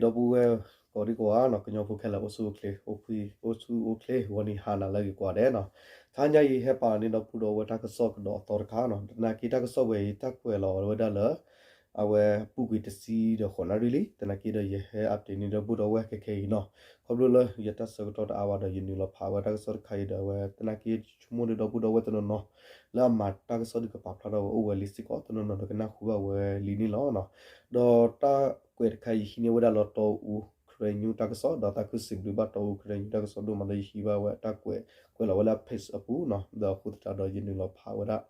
ဒီပုၢ်ဝဲၢ်ကိးဒံကိးဂၤနီၤ, ကညီဖိခဲလၢာ်အိၣ်ဆူၣ်အိၣ်ချ့, အိၣ်ဆူၣ်အိၣ်ချ့ ဂီၤနံၤဟါနၤလၢအဂ့ၤကိးဂၤဒဲးနီၤ. တဟါညါအံၤ ဟဲပာ်န့ၢ်ဒီပုၢ်ဒီဝဲၢ်တၢ်ကစီၣ်ကဒီးအသီတခါနီၤ. သနာ်က့တၢ်ကစီၣ်ဝဲအံၤ တၢ်ကွဲးလီၤဝဲဒၣ်လၢ အဝဲပူၤကွံာ်တဆံဒီးဃိးနၣ်ရံၣ်လံ. သနာ်က့ဒီး ယဟဲ update န့ၢ်ဒီပုၢ်ဒီဝဲၢ်ခဲခဲအံၤနီၤ. ခီဖျိလၢယတၢ်ဆၢကတီၢ်တအါဘၣ်ဒီး ယနုာ်လီၤဖးဝဲတၢ်ကစီၣ်တခါအံၤဒီး အဝဲသနာ်က့ ဆိကမိၣ်ဒီးဒီပုၢ်ဒီဝဲၢ်တနီၤနီၤ လၢအမၤတၢ်ကစီၣ်ဒုးကပာ်ဖျါထီၣ်ဝဲအိၣ်ဝဲလံစ့ၢ်ကီး, တနီၤနီၤဒီးကနၢ်ဟူဘၣ်ဝဲလံန့ၣ်လီၤ. ဒီးတၢ်ကွဲးတခါအံၤ ယဟံးန့ၢ်ဝဲဒၣ်လၢတီအူ ခရံာ်ညူတၢ်ကစီၣ်, ဒီးသးခုစံးဘျုးဘၣ်တီအူ ခရံာ်ညူတၢ်ကစီၣ်ဒိၣ်မး ဒီးယဟံးဘၣ်ဝဲတၢ်ကွဲး ကွဲးလီၤဝဲလၢ page အပူၤနီၤ. ဒီးအဃိသတးဒီး ယနုာ်လီၤဖးဝဲဒၣ်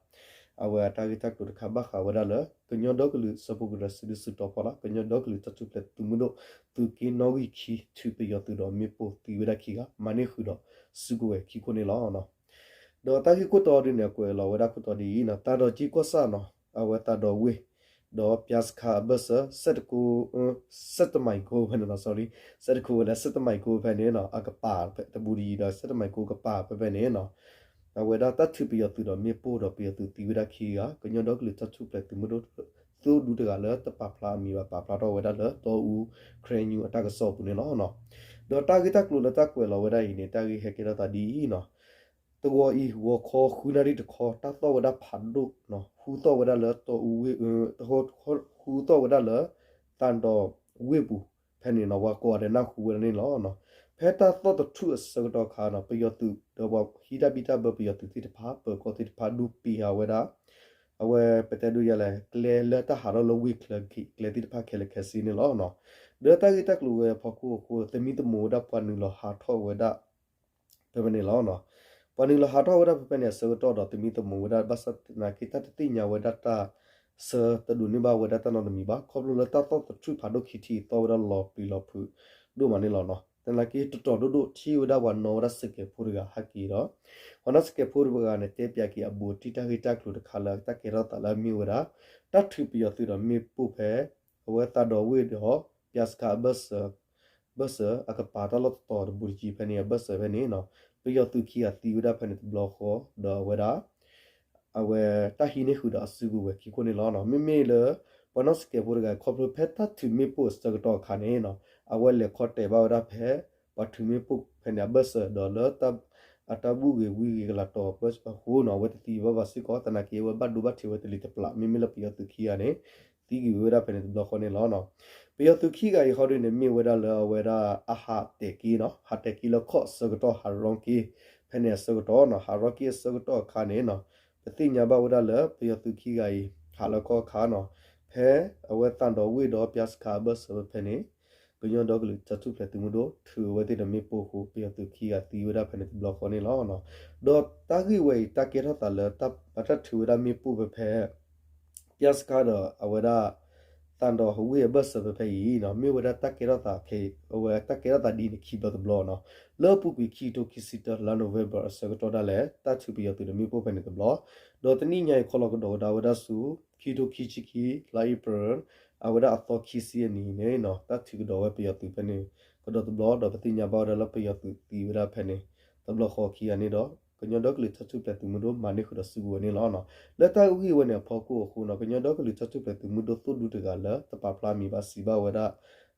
အဝဲတၢ်ဂ့ၢ်တၢ်ကျိၤတခါ ဘၣ်ဃးဝဲဒၣ်လၢ ကညီဒီကလုာ်စၢဖှိၣ်ကရၢ စုဒုၣ်စုတီၤဖီလာ် ကညီဒီကလုာ်တၢ်ထူၣ်ဖျဲးသုးမုၢ်ဒိၣ် သုးက့နီၣ်ဂံၢ်ခံ ထုးပယီၤသုးဒီးမ့ၣ်ပိၢ်သံဝဲဒၣ်ခံဂၤ မၤန့ၢ်ဃုာ်ဒီးစုကဝဲၤခံခိၣ်န့ၣ်လီၤ. ဒီးတၢ်ဂ့ၢ်ခိၣ်တီဒ်န့ၣ် ကွဲးလီၤဝဲဒၣ်ခိၣ်တီဒ်အံၤနီၤ, သးဒီးက့ကီၢ်ဆၣ်နီၤ, အဝဲသးဒီးဝ့ၢ် ဒီးပၠးစခါအဘၢၣ်စၢၤ စဲးတကိ စဲးတမံၤကိဖဲန့ၣ်နီၤ, sorry, စဲးတကိဝဲလၢ စဲးတမံၤကိဖဲန့ၣ်နီၤ, အကပၤတဘူးတယံၤဒီး စဲးတမံၤကိကပၤဖဲဖဲန့ၣ်နီၤ, အဝဲဒၣ်တၢ်ထုးပယီၤသုးဒီးမ့ၣ်ပိၢ်ဒီးပယီၤသုးသံဝဲဒၣ်ခံဂၤ, ကညီဒီကလုာ်တၢ်ထူၣ်ဖျဲးသုးမုၢ်ဒိၣ် သိၣ်ဒူတဂၤလၢတပာ်ဖျါအမံၤဘၣ် ပာ်ဖျါထီၣ်ဝဲဒၣ်လၢတီအူ ခရံာ်ညူအတၢ်ကစီၣ်အပူၤန့ၣ်လီၤ. ဒီးတၢ်ဂ့ၢ်တၢ်ကျိၤလၢတၢ်ကွဲးလီၤဝဲဒၣ်အံၤန့ၣ် တၢ်ဂ့ၢ်ဟဲကဲထီၣ်သးဒ်အံၤနီၤ, တဂီၤအံၤ ဂီၤခီဃုနၣ်ရံၣ်တခီ တၢ်သီၣ်ဝဲဒၣ်ဖးဒိၣ်နီၤ, ဟူသီၣ်ဝဲဒၣ်လၢတီအူဝ့ၢ်, ဟူသီၣ်ဝဲဒၣ်လၢ သးဒီးဝ့ၢ်ပူၤဖဲန့ၣ်နီၤ, ပှၤကိးဂၤဒဲးနၢ်ဟူဝဲဒၣ်န့ၣ်လီၤ. ဖဲတၢ်သီၣ်တထူၣ်အဆၢကတီၢ်အခါနီၤ, ပယီၤသုးဒီးပှၤဟံးတၢ်ဘံၣ်တၢ်ဘၢပယီၤသုးသ့ၣ်တဖၣ် ပၢၤကီၢ်သ့ၣ်တဖၣ် ဒုးပံၤဃာ်ဝဲဒၣ် အဝဲပတဲဒိယၤလဲၣ် ကျဲလၢတၢ်ဟးထီၣ်လၢဝ့ၢ်ချၢက့ၤကျဲသ့ၣ်တဖၣ်ခဲလၢာ်ခဲဆ့န့ၣ်လီၤ. ဒီးတၢ်ဂ့ၢ်တၢ်ကျိၤဝဲအဖီခိၣ်အဃိ သမံသမိးဝဲဒၣ်ပှၤနုာ်လီၤဟးထီၣ်ဝဲဒၣ် ဖဲဖဲန့ၣ်လီၤ. ပှၤနုာ်လီၤဟးထီၣ်ဝဲဒၣ်ဖဲဖဲန့ၣ်အဆၢကတီၢ်ဒီး သမံသမိးဝဲဒၣ် ဘၣ်ဆၣ်သနာ်က့ တၢ်တသ့ၣ်ညါဝဲဒၣ်တၢ်ဆၢတဒိးန့ၢ်ဘၣ်ဝဲဒၣ်တၢ်နီတမံၤဘၣ်, ခီဖျိလၢတၢ်သီၣ်တထူၣ်ဖးဒိၣ်ခံထံၣ်အံၤ သီၣ်ဝဲဒၣ်လီၤပျံၤလီၤဖုးဒိၣ်မးန့ၣ်လီၤ. သနာ်က့တတီၤဒိၣ်ဒိၣ် ထံၣ်ဝဲဒၣ်ပှၤနီၣ်ဝဲဒၣ်စကဲးဖိတဂၤဟဲက့ၤဒီး ပှၤနီၣ်စကဲးဖိတဂၤန့ၣ် တဲပၠးက့ၤအဘူးအတံၢ် တၢ်ဂ့ၢ်တၢ်ကျိၤတခါလၢတၢ်ကဲထီၣ်သးလၢအမ့ၢ်ဝဲဒၣ် တၢ်ထုးပယီၤသုးဒီးမ့ၣ်ပိၢ်ဖဲ အဝဲသးဒီးဝ့ၢ်ဒီး ပၠးစခါအဘၢၣ်စၢၤ ဘၢၣ်စၢၤအကပၤတၢ်လီၢ်တတီၤတဘူးတယံၤဖဲန့ၣ် အဘၢၣ်စၢၤဖဲန့ၣ်နီၤ, ပယီၤသုးခံဂၤသံဝဲဒၣ်ဖဲန့ၣ်တဘျီဃီ ဒီးအဝဲဒၣ် အဝဲတၢ်ဟံးန့ၢ်ဃုာ်ဒီးအစုကဝဲၤခံခိၣ်န့ၣ်လီၤ. မ့မ့ၢ်လၢ ပှၤနီၣ်စကဲးဖိတဂၤ ခီဖျိဖဲတၢ်ထုးမ့ၣ်ပိၢ်အဆၢကတီၢ်အခါန့ၣ်နီၤ, အဝဲလဲၤခီတဲာ်ဘၣ်ဝဲဒၣ်ဖဲ ပှၤထုးမ့ၣ်ပိၢ်ဖဲန့ၣ် အဘၢၣ်စၢၤဒီးလၢ အတၢ်ဘူၣ်ဂ့ၤဝံဂ့ၤကလၤတီၤအဃိနီၤ အဝဲတသံဘၣ်ဘၣ်စ့ၢ်ကီး သနာ်က့ အဝဲဘၣ်ဒိဘၣ်ထံးဝဲတလံၤတပျၢ် မ့မ့ၢ်လၢပယီၤသုးခံဂၤန့ၣ် သံကွံာ်ဝဲဒၣ်ဖဲန့ၣ်တဘျီဃီန့ၣ်လီၤ. ပယီၤသုးခံဂၤအံၤဃီဒ်န့ၣ် မ့ၢ်ဝဲဒၣ်လၢအဝဲဒၣ်အဟးတဲာ်က့ၤနီၤ, ဟးတဲာ်က့ၤလၢခီၣ်အဆၢကတီၢ် ဟးရီက့ၤ ဖဲန့ၣ်အဆၢကတီၢ်နီၤ, ဟးရီက့ၤအဆၢကတီၢ်အခါန့ၣ်နီၤ, ပသ့ၣ်ညါဘၣ်ဝဲဒၣ်လၢပယီၤသုးခံဂၤအံၤ ဟးလၢခီၣ်အခါနီၤ, ဖဲအဝဲသးဒီးဝ့ၢ်ဒီးပၠးစခါအဘၢၣ်စၢၤဖဲန့ၣ် ကညီဒီကလုာ်တၢ်ထူၣ်ဖျဲးသုးမုၢ်ဒိၣ် ထုးအဝဲသ့ၣ်ဒီးမ့ၣ်ပိၢ်အဃိ ပယီၤသုးခံဂၤသံဝဲဒၣ်ဖဲန့ၣ်တဘျီဃီန့ၣ်လီၤ. ဒီးတၢ်ဂ့ၢ်ဝဲအံၤ တၢ်ကဲထီၣ်သးလၢ တၢ်ထုးဝဲဒၣ်မ့ၣ်ပိၢ်ဖဲဖဲ ပၠးစခါဒီးအဝဲဒၣ် သးဒီးဝ့ၢ်အဘၢၣ်စၢၤဖဲဖဲအံၤနီၤ, မ့ၢ်ဝဲဒၣ်တၢ်ကဲထီၣ်သးခဲအံၤ အဝဲတၢ်ကဲထီၣ်သးဒ်န့ၣ်ခံဘျီတဘျီနီၤ, လၢအပူၤကွံာ်ခံကထိခံဆံတၢ လါ November အဆၢကတီၢ်ဒၣ်လဲာ် တၢ်ထုးပယီၤသုးဒီးမ့ၣ်ပိၢ်ဖဲန့ၣ်တဘျီ, ဒီးတနံၣ်ညါအံၤ ခီလီၤကဒီးဝဲဒၣ်ဝဲဒၣ်ဆူ ခံကထိခံဆံခံ လါ April အဝဲဒၣ်အသီခံဆံအနံၤန့ၣ်နီၤ, တၢ်ထုးကဒီးဝဲပယီၤသုးဖဲန့ၣ် ကဒီးတဘျီ ဒီးပသ့ၣ်ညါဘၣ်ဝဲဒၣ်လၢပယီၤသုးသံဝဲဒၣ်ဖဲန့ၣ် တဘျီဃီခံဂၤန့ၣ်ဒီး ကညီဒီကလုာ်တၢ်ထူၣ်ဖျဲးသုးမုၢ်ဒိၣ် မၤန့ၢ်ဃုာ်ဒီးစုကဝဲၤန့ၣ်လီၤ. လၢတၢ်ဂ့ၢ်ဝဲန့ၣ်အဖီခိၣ်အဃိနီၤ, ကညီဒီကလုာ်တၢ်ထူၣ်ဖျဲးသုးမုၢ်ဒိၣ်သိၣ်ဒူတဂၤလၢတပာ်ဖျါအမံၤဘၣ်စံးဘၣ်ဝဲဒၣ်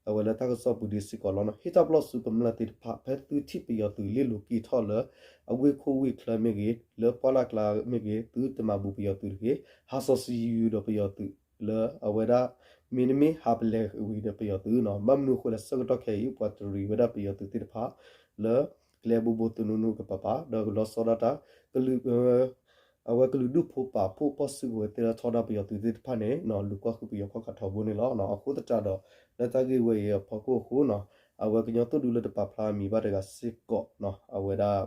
အဝဲလၢတၢ်ကစီၣ်ပူၤဒ်စ့ၢ်ကီးလီၤနီၤ, ဟ့ၣ်တၢ်ပလီၢ်ဆူကမျၢၢ်သ့ၣ်တဖၣ် ဖဲသုထံၣ်ပယီၤသုးလ့ၣ်လိၤက့ၤထီၣ်လၢ အဝ့ၢ်ခိၣ်ဝ့ၢ်ချၢမ့ၢ်ဂ့ၤ, လၢပှၢ်လၢ်ကျါမ့ၢ်ဂ့ၤ, သုတမၤဘူးပယီၤသုးတဂ့ၤ, ဟးစီၤဆံယုၤဒီးပယီၤသုး လၢအဝဲဒၣ် မ့တမ့ၢ်ဟးပလဲၤဝံၤဒီးပယီၤသုးနီၤ, ဘၣ်မနုၤအဃိလဲၣ် ဆၢကတီၢ်ခဲအံၤ ပှၤတရံးဝဲဒၣ်ပယီၤသုးသ့ၣ်တဖၣ် လၢကျဲဘိဘိသနူနူကပၤပၤ ဒီးကလီၤဆီဒၣ်တၢ် ကလုာ် အဝဲကလုာ်ဒူၣ်ဖိပာ်ဖှိၣ်ပီၢ်စုကဝဲၤသ့ၣ်လၢထီဒါပယီၤသုးသ့ၣ်တဖၣ်န့ၣ်နီၤ, လူၤကွၢ်ဃုပယီၤခီၣ်ခါထီဘိန့ၣ်လီၤ. အဃိသတးဒီး လၢတၢ်ဂ့ၢ်ဝဲအံၤအဖီခိၣ်အဃိနီၤ, အဝဲကညီသိၣ်ဒူလၢတပာ်ဖျါအမံၤဘၣ်တဂၤစ့ၢ်ကီးနီၤ, အဝဲဒၣ်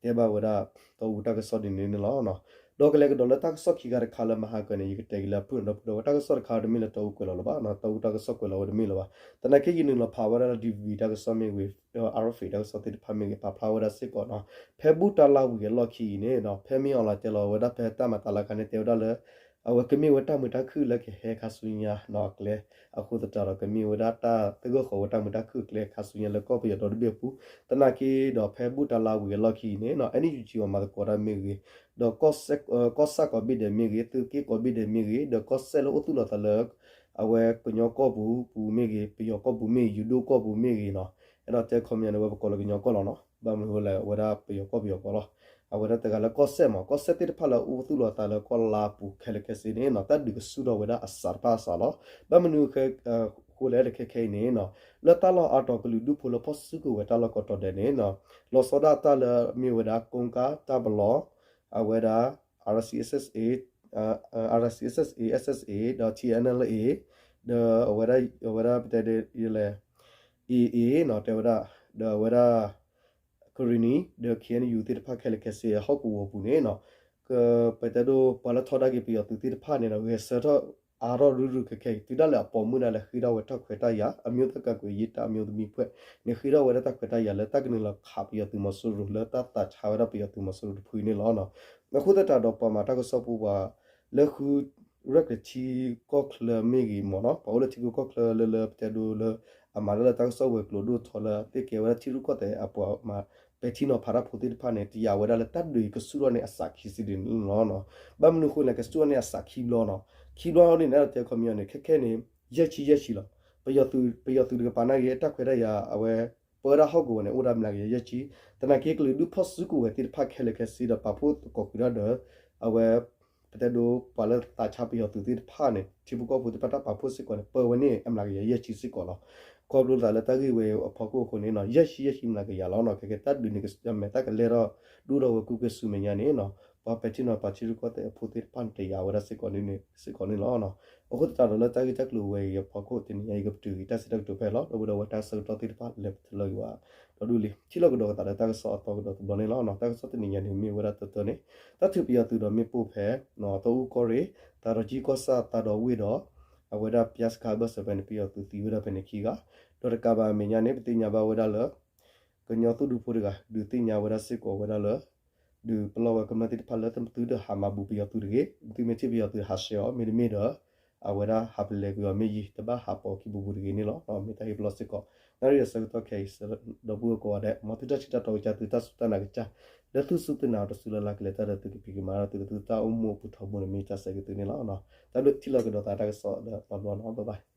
တဲဘၣ်ဝဲဒၣ် တီအူတၢ်ကစီၣ်ဒ်န့ၣ်န့ၣ်လီၤ. ဒီးကလဲၤကဒီးလၢတၢ်ကစီၣ်ခံခါတခါလၢမဟါကၢန့ၣ် ယကတဲက့ၤလၢအဖုၣ်န့ၣ်ဒီပုၢ်ဒီဝဲၢ် တၢ်ကစီၣ်တခါတမ့ၢ်လၢတီအူကွဲးလီၤလၢၤဘၣ်, တီအူတၢ်ကစီၣ်ကွဲးလီၤဝဲတမ့ၢ်လၢၤဘၣ်. သနာ်က့ယနုာ်လီၤဖးဝဲဒၣ်လၢ DVB တၢ်ကစီၣ်မ့ၢ်ဂ့ၤ, ဒီး RFA တၢ်ကစီၣ်သ့ၣ်တဖၣ်မ့ၢ်ဂ့ၤ ပာ်ဖျါဝဲဒၣ်စ့ၢ်ကီးနီၤ, ဖဲဘူၣ်တၢ်လါဝံၤအလီၢ်ခံအံၤန့ၣ်နီၤ, ဖဲမ့ၢ်အီၣ်လၢတဲလီၤဝဲဒၣ်ဖဲတၢ်မၤတၢ်လၢခါန့ၣ် တဲဝဲဒၣ်လၢ အဝဲကမ့ၢ်ဝဲတၢ်မုာ်တၢ်ခုၣ်လၢကဟဲခါဆူညါနီၤအကျဲ, အဃိသတးဒီးကမ့ၢ်ဝဲဒၣ်တၢ်သဂၢၢ်ဃီၤဝဲတၢ်မုာ်တၢ်ခုၣ်အကျဲခါဆူညါလၢကီၢ်ပယီၤဒီတဘ့ၣ်အပူၤ, သနာ်က့ဒီးဖဲဘူၣ်တၢ်လါဝံၤအလီၢ်ခံအံၤန့ၣ်နီၤ, NUG အမၤသကိးတၢ်မ့ၢ်ဂ့ၤ, ဒီး ကီၢ်ဆၣ်ကိးဘ့ၣ်ဒဲးမ့ၢ်ဂ့ၤ, သုးက့ကိးဘ့ၣ်ဒဲးမ့ၢ်ဂ့ၤ, ဒီးကီၢ်စဲၣ်လၢအိၣ်သူၣ်လီၤသးလၢ အဝဲကညီကီၢ်ပူၤပူၤမ့ၢ်ဂ့ၤ, ပယီၤကီၢ်ပူၤမ့ၢ်ဂ့ၤ, ယူၤဒိၣ်ကီၢ်ပူၤမ့ၢ်ဂ့ၤနီၤ, အဲၣ်ဒိးတဲခီပညီန့ၣ် ဝဲပကိးလၢကညီကီၢ်လီၤနီၤ. ဘၣ်မနုၤအဃိလဲၣ် အဝဲဒၣ်ပယီၤကီၢ်ပယီၤကီၢ်လီၤ. အဝဲဒၣ်တဂၤလၢကီၢ်စဲၣ်မး, ကီၢ်စဲၣ်သ့ၣ်တဖၣ်လၢအအိၣ်သူၣ်လီၤအသးလၢကီၢ်လါပူၤခဲလၢာ်ခဲဆ့န့ၣ်နီၤ, တၢ်ဒုးကဆူၣ်ထီၣ်ဝဲဒၣ်အစးတဖၣ်အစးလီၤ. ဘၣ်မနုၤအဃိလဲၣ်ခဲခဲအံၤန့ၣ်နီၤ, လၢတၢ်လီၢ်အါတီၤကလုာ်ဒူၣ်ဖိလၢဖီၣ်စုကဝဲၤတၢ်လီၢ်ကိးတီၤဒဲးန့ၣ်နီၤ, လီၤဆီဒၣ်တၢ်လၢမ့ၢ်ဝဲဒၣ် ကိကၣ်, တၢ်ပလီၢ်, အဝဲဒၣ် RCSS, RCSS/SSA, SSA ဒီး TNLA ဒီးအဝဲဒၣ် အဝဲဒၣ်ပတဲဒ်လဲၣ် AA နီၤ တဲဝဲဒၣ်, ဒီးအဝဲဒၣ် ကရံၣ်နံၤ ဒီး KNU သ့ၣ်တဖၣ်ခဲလၢာ်ခဲဆ့ဟီၣ်ကဝီၤပူၤန့ၣ်နီၤ, ကပတဲဒိ ပှၤလၢထီဒါက့ၤပယီၤသုးသ့ၣ်တဖၣ်န့ၣ်ဒီး ဂဲၤဆၢထၢၣ်အါထီၣ်ရုၢ်ရုၢ်ခဲခဲအံၤ တုၤဒၣ်လဲာ်အပိာ်မုၣ်ဒၣ်လဲာ်ဃ့ထီၣ်ဝဲတၢ်ခွဲးတၢ်ယာ် အမျိုးသားကာကွယ်ရေးတပ် အမျိုးသမီးအဖွဲ့န့ၣ် ဃ့ထီၣ်ဝဲဒၣ်တၢ်ခွဲးတၢ်ယာ်လၢတၢ်ကနုာ်လီၤခးပယီၤသုးမီၤစိရိၤ လၢတၢ်သးဆါဝဲဒၣ်ပယီၤသုးမီၤစိရိၤတဖုန့ၣ်လီၤ. အဃိသတးဒီးပှၤမၤတၢ်ကစီၣ်ဖိပှၤ လၢဃုရဲၣ်ကျဲၤထံကီၢ်ချၢမ့ၢ်ဂ့ၤမ့ၢ်နီၤ, ပှၤအိၣ်လၢထံဖိကီၢ်ချၢလၢလၢပတဲဒိလၢ အမၤတၢ်လၢတၢ်ကစီၣ်ဝဲၤကျိၤဒိၣ်ထီလၢအသ့ၣ်ကဲဝဲဒၣ်ထံရူၢ်ကီၢ်သဲးအပှၤမၤပဲာ်ထံနီၤဖးတၢ်ဖိသ့ၣ်တဖၣ်န့ၣ် တယာ်ဝဲဒၣ်လၢတၢ်ဒုးကဆူၣ်ထီၣ်န့ၣ်အစးခံဆံဒုန့ၣ်လီၤ. ဘၣ်မနုၤအဃိလဲၣ် ကဆူၣ်ထီၣ်န့ၣ်အစးခံဘျီနီၤ, ခံဘျီန့ၣ် အဲၣ်ဒိးတဲခီပညီန့ၣ် ခဲခဲန့ၣ် ယဲၢ်ဆံယဲၢ်ဆံလီၤ. ပယီၤသုးတကပၤနာ်က့ အတၢ်ခွဲးတၢ်ယာ်အဝဲ ပဝဲဒၣ်ဟီၣ်ကဝီၤန့ၣ် အိၣ်ဒၣ်မျးကယၤယဲၢ်ဆံ, သနာ်က့ကလုာ်ဒူၣ်ဖီၣ်စုကဝဲၤသ့ၣ်တဖၣ်ခဲလၢာ်ခဲဆ့ဒီးပာ်ဖှိၣ်သကိးဃုာ်တၢ်ဒီး အဝဲ ပတဲဒိ ပှၤလၢသးဆါပယီၤသုးသ့ၣ်တဖၣ်န့ၣ် ထံဖိကီၢ်ဖိသ့ၣ်တဖၣ်တၢ်ပာ်ဖှိၣ်စ့ၢ်ကီးန့ၣ် ပၢဝဲန့ၣ်အမျးကယၤယဲၢ်ဆံစ့ၢ်ကီးလီၤ. ခီဖျိသးလၢတၢ်ဂ့ၢ်ဝဲအဖီခိၣ်အဃိန့ၣ်နီၤ ယဲၢ်ဆံယဲၢ်ဆံမျးကယၤလီၤနီၤ. ခဲကဲတၢ်ဒုးန့ၣ် ကမဲာ်တၢ်ကလဲၢ်ထီၣ်ဒိၣ်ထီၣ်ဝဲကူက့ၤဆူမဲာ်ညါန့ၣ်နီၤ ပှၤပဲာ်ထံနီၤဖးထံရူၢ်ကီၢ်သဲးအဖိသ့ၣ်တဖၣ်န့ၣ် တယာ်ဝဲဒၣ်စ့ၢ်ကီးန့ၣ် စ့ၢ်ကီးန့ၣ်လီၤ. အဃိသတးဒီးလၢတၢ်ဂ့ၢ်တၢ်ကျိၤဝဲအံၤအဖီခိၣ်တနံၤညါအံၤ ကပတုာ်က့ၤတၢ်စံးတၢ်ကတိၤဖဲလီၤ. ဒီးဝဲဒၣ်ဝဲတၢ်ဆၢကတီၢ်သ့ၣ်တဖၣ်လဲၤတလၢက့ၤဝဲဒီဒူၣ်လံ ထံၣ်လိာ်ကဒီးကသးလၢတၢ်ကစီၣ်အသီကဒီးတဘျီန့ၣ်လီၤ. တၢ်ကစီၣ်တနံၤညါန့ၣ်မ့ၢ်ဝဲဒၣ်တၢတၢန့ၣ် တၢ်ထုးပယီၤသုးဒီးမ့ၣ်ပိၢ်ဖဲ တီအူကီၢ်ရ့ၣ် သးဒီးကံကီၢ်ဆၣ်သးဒီးဝ့ၢ်ဒီး အဝဲဒၣ်ပၠါစခါဘၢၣ်စၢၤဖဲန့ၣ် ပယီၤသုးသံဝဲဒၣ်ဖဲန့ၣ်ခံဂၤ, ဒီးတကးဘၣ်အမဲာ်ညါန့ၣ် ပသ့ၣ်ညါဘၣ်ဝဲဒၣ်လၢ ကညီသုးဒူဖိတဂၤ ဒုးသ့ၣ်ညါဝဲဒၣ်စ့ၢ်ကီးဝဲဒၣ်လၢ ဒုးပလီၢ်ဝဲကမျၢၢ်သ့ၣ်တဖၣ်လၢသုတဟးမၤဘူးပယီၤသုးတဂ့ၤ, သုမ့ၢ်ထံၣ်ပယီၤသုးဟးဆှဲးအီၤ မ့တမ့ၢ်ဒီး အဝဲဒၣ်ဟးပလဲၤကွံာ်အီၤမ့ၢ်ယံၤ တဘၣ်ဟးပိာ်ခံပူၤပူၤတဂ့ၤန့ၣ်လီၤ. မ့ၢ်တၢ်ဟ့ၣ်ပလီၢ်စ့ၢ်ကီး နၣ်ရံၣ်အဆၢကတီၢ်ခဲအံၤ ဒီပုၢ်ဝဲၢ်ကိးဂၤဒဲး မ်သုတၢ်ထံၣ်တၢ်တီကစၢ် သုတၢ်စူၢ်တၢ်နာ်ကစၢ် လၢသုစူၢ်သုနာ်အီၤတစုလၢ်လၢ်ကလဲၤတၢ်ဒီးသုကဖံးကမၤဒီးသုကသုတၢ်အိၣ်မူအပူၤထီဘိန့ၣ် မ့ၢ်တၢ်ဆၢဂ့ၤသုန့ၣ်လီၤ. တၢ်ဘျုးထံၣ်လိာ်ကဒီးသးတၢ်ကစီၣ်ဒီးပှၤဘျီနီၤ bye bye.